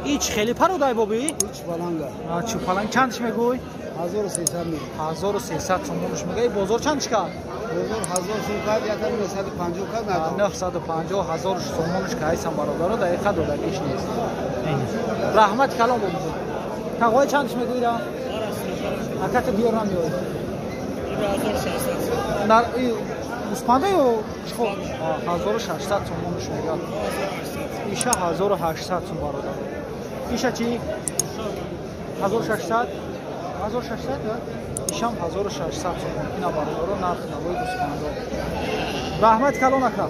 Ич хеле пародай боби? Ич паланга. Чу паланг чандш мегӯй? 1300 мегӯй. 1300 сомонш мегӯй. Бозор чандш кард? Бозор 1000 сом кард, 1950 кард, надод. 950 1000 сомонш кайсам бародаро, дақиқа додагиш нест. Раҳмат калом бобо. Тағои чандш мегӯйра? Аката биёр намеёй. 1600. Нар гӯспанда ё чӣ? 1600 сомонш мегӯяд. Иша 1800 сом бародар. Иша чӣ? 1600? 1600? Ишам 1600 сомон. Ина бародаро нарх навои гӯспандо. Раҳмат калон ака.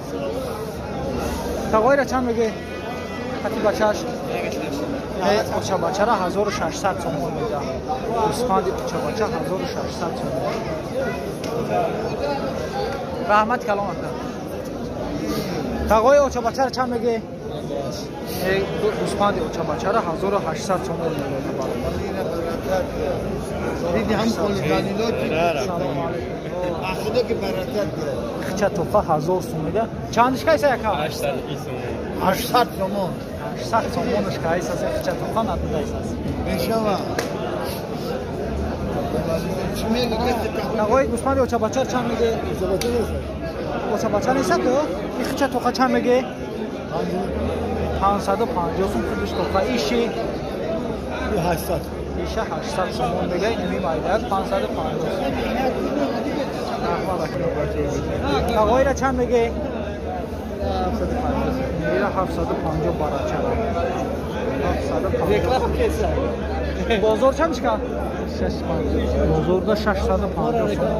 Тағоира чанд мегӯӣ? Хати бачааш? Оча бачара 1600 сомон мега. Гӯспанди оча бача 1600 сомон. Раҳмат калон ака. Тағои оча бачара чанд мегӯӣ? Гӯспанди оча бачара 1800 сомон мега бародар. Диди ҳам қолидалило ки Салом алейкум. Худо ки баракат гирад. Хча тофа 1000 сом мега. Чандиш кайса яка? 820 сомон. 800 сомон. 800 сомонш кайса хча тофа надудайсас. Мешава. Чӣ мегӯ? Тағои гӯспанди оча бача чанд меге? Оча бача нест ку? И хча тофа чанд меге? 550 сом худиш тофа. Иши 800. Иша 800 сомон мега, инами майдак 550 сом. Тағоира чанд меге? 750. Ира 750 барача. 750. Бозор чанд чика? 650. Бозорда 650 сом.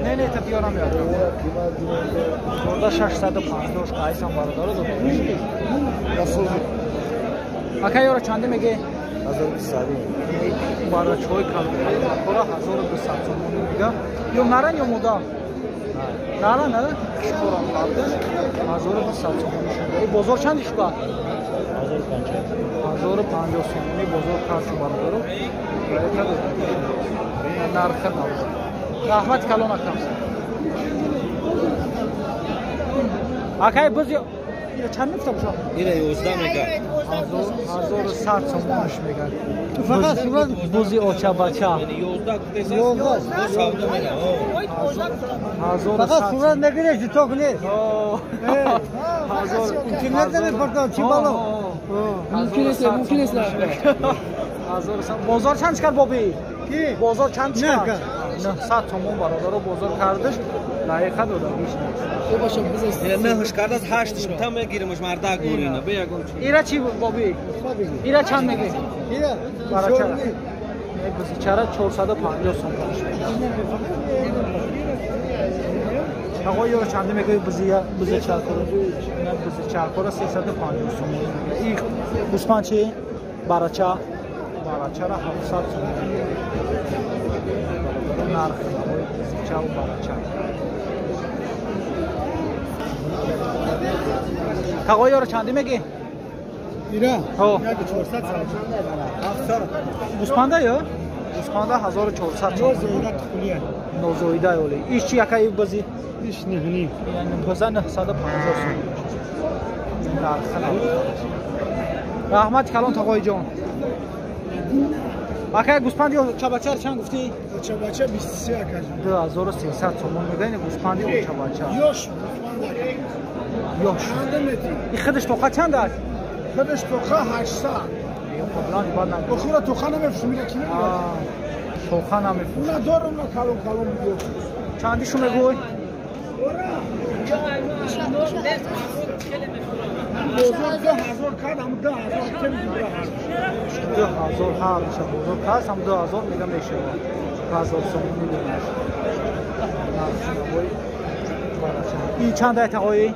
Не, не, та биёрам ёд. Бозорда 650 қайсам бародаро додам. Ака ёра чанде меге? 1200. Барачҳои калонкора 1200 сомон мега. Ё наран ё мода? Наран, а? Қишқорам қабдаш 1200 сомон шуда. Бозор чанд шуда? 1050. 1050 сомони бозор кард шу бародаро. Нархи набуд. Раҳмат калон ака. Акай буз чанд мегуфта боша? Ира 11 мега. 1100 сомонш мега. Фақат сурат бузи оча бача. 11 гуфтеса. 11 мега. Фақат сурат мегиреш, ток нест. Интернет намепартам, чӣ бало? Мумкин нест, мумкин нест. Бозор чанд кард боби? Ки? Бозор чанд кард? 900 сомон бародаро бозор кардаш, лаиқа додагиш нест. Нӯҳш кардас, ҳаштш та мегиримш мардак бурина. Бе ягон чи. Ира чӣ боби? Ира чанд мегӣ? Ира барачара. Бузичара 450 сомон. Ағо ёра чанде мегӯӣ бузия бузичаркора? Бузичаркора 350 сомон. И гӯспанд чи? Барача. Барачара 700 сомон. Нархи бузича ва барача. Тағои ёра чанде мегӣ? Ира? Ҳо. 1400 сомон. 700. Гӯспанда ё? Гӯспанда 1400 сомон. Нозоида тухлия. Нозоида ёли. Иш чи якаи бузи? Иш нихни. Буза 950 сомон. Нархи Раҳмат калон тағоиҷон. Акай гӯспанди очабача чанд гуфтӣ? Очабача 23 акаҷон. 2300 сомон мегӯяд гӯспанди очабача. Ёш гӯспанда. Ёш. Чанд метри? И худаш тоқа чанд аст? Худаш тоқа 800. Ё қаблан баъд на. Охира тоқа намефурӯшам, ира ки намебарад? Тоқа намефурӯшам. На дорам, на калон калон биё. Чандишу мегӯй? Бозор 2000 кард, ҳам 2000 кем дигар. 2000 ҳар ша бозор кард, ҳам 2000 мега мешавад. 1000 сомон медонаш. И чанд ай тағои?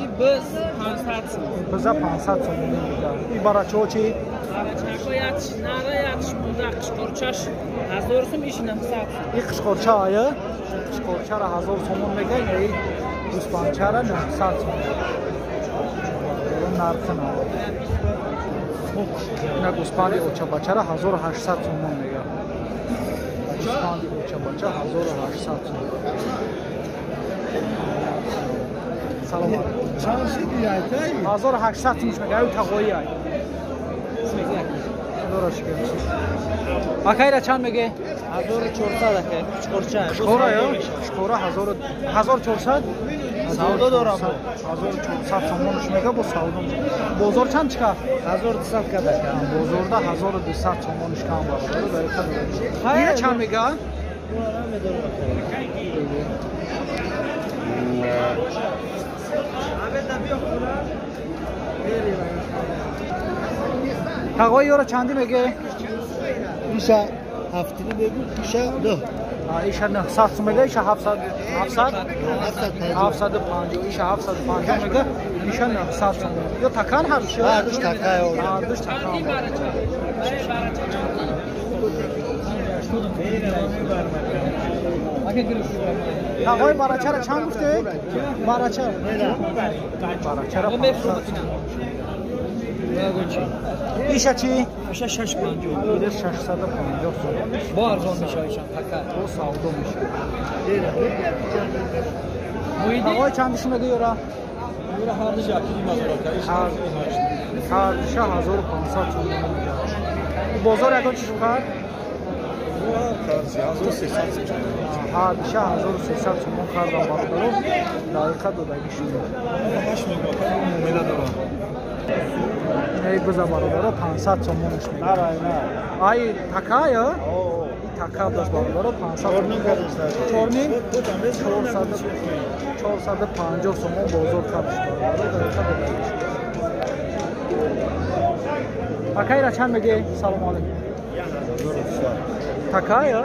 И буз 500 сом. Буза 500 сомон мега. И барачаҳо чи? Барачаҳо якш нара, якш мода, қишқорчаш 1000 сом, иш 900 сом. И қишқорча ая? Қишқорчара 1000 сомон мега, и гӯспанчара 900 сомон. Нархи нав. Ина гӯспанди очабачара 1800 сомон мега. Гӯспанди очабача 1800 сомон. Салом алейкум. Чанд шиди айтай? 1800 сомон мега, аю тағои ай. Худоро шукр. Акайра чанд меге? 1400 акай. Қучқурча. Қучқура ё? Қучқура 1400? Савдо дорам. 1400 сомонш мега бо савдо. Бозор чанд чика? 1200 када. Бозорда 1200 сомонш кам бародар. Ира чанд мега? Тағои ёро чанди меге? Иша ҳафтини мегу, иша нӯҳ. Иша 900 сум мега, иша 700 750, иша 750 мега, иша 900 сум. Ё такан ҳардуш? Ҳардуш така. Ҳардуш такан. Тағои барачара чанд гуфте? Барача. Барачара 500. Иша чи? Иша 650. Иша 650 сом. Бо арзон мешавад иша така. Бо савдо мешавад. Тағои чанд шумо мегӯ ёра? Ёра ҳардуш якини мазорака. Ҳардуша 1500 сом. Бозор ягон чӣ кард? 1300 сом. Ҳардуша 1300 сомон кардам бародаро. Дақиқа додагӣ шуд. 8 мегӯ, муомила дорам. Эй буза бародаро 500 сомонш мега. Ай така ё? И така дошт бародаро 500 сомон. Чорним 450 сомон бозор кардш бародаро. Дақиқа додагӣ шуд. Акайра чанд меге? Салом алейкум. Така ё?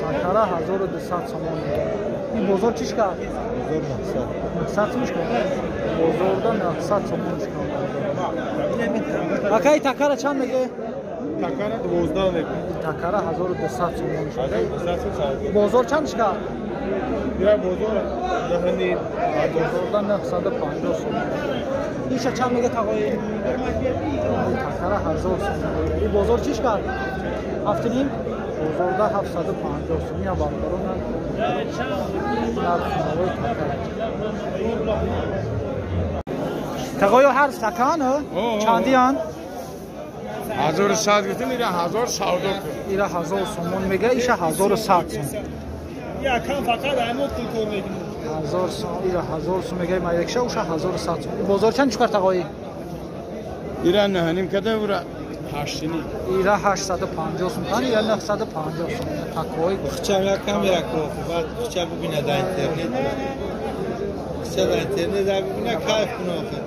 Такара 1200 сомон мега. Ин бозор чиш кард? Бозор 900. 900 сомон кард? Бозорда 900 сомон кард. Акай такара чанд меге? Такара 12 меге. Такара 1200 сомон шуд. Бозор чанд кард? Я бозор 9 бозорда 950 сомон. Иша чанд меге тағои? Такара 1000 сомон. Ин бозор чиш кард? 7.5? Бозорда 750 сом. Ина бародарон нархҳои такара. Тағоё ҳар стакан чандиян? 1100 гуфтем, ира 1000 савдо кун. Ира 1000 сомон мега, иша 1100 сом. Якам фақат аймот пул кор мекунем. 1000 сом, ира 1000 сом мега, ма якша уша 1100 сом. Бозор чанд чукар тағои? Ира 9.5 када, ура 8.5. Ира 850 сом, тан ира 950 сом. Такой. Хча якам яко, баъд хча бубина дар интернет. Хча дар интернет бубина кайф куна охир.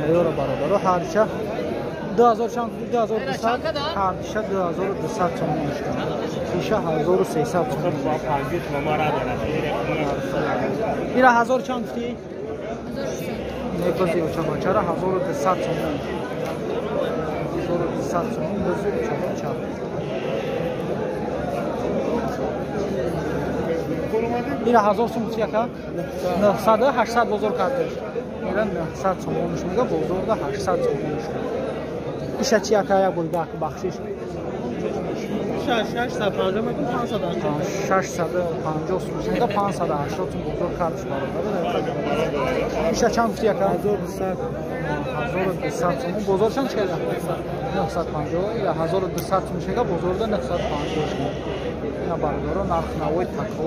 Ёра бародаро ҳарча 2000 чанд 2200 ҳарча 2200 сомон мешавад. Иша 1300 сомон. Ира 1000 чанд гуфтӣ? Не бази оча бачара 1200 сомон. 1200 сомон бази оча бача. Ира 1000 сом гуфтӣ ака? 900 800 бозор кардеш. Ира 900 сомонш мега, бозорда 800 сомонш. Иша чи ака як бор бахшиш? 650 мега 580. 650 сом мега 580 сом бозор кардеш бародар. Иша чанд гуфтӣ ака? 1200. 1200 сом. Бозор чанд чида? 950. Ира 1200 сом мега, бозорда 950 сом. Ина бародаро нархнавои тако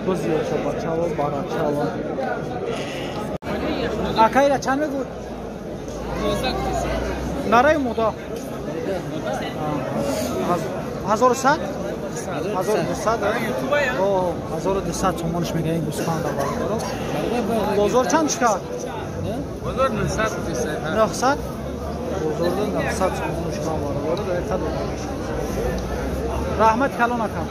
бузи оча бачаво барачаво. Акайра чанд мегӯ? Нараи мода? 1100? 1200? О, 1200 сомонш мега ин гӯсфанда бародаро. Бозор чанд чикар? Бозор 900. 900? Бозорда 900 сомонш бародаро. Дақиқа додагӣ шуд. Раҳмат калон ака.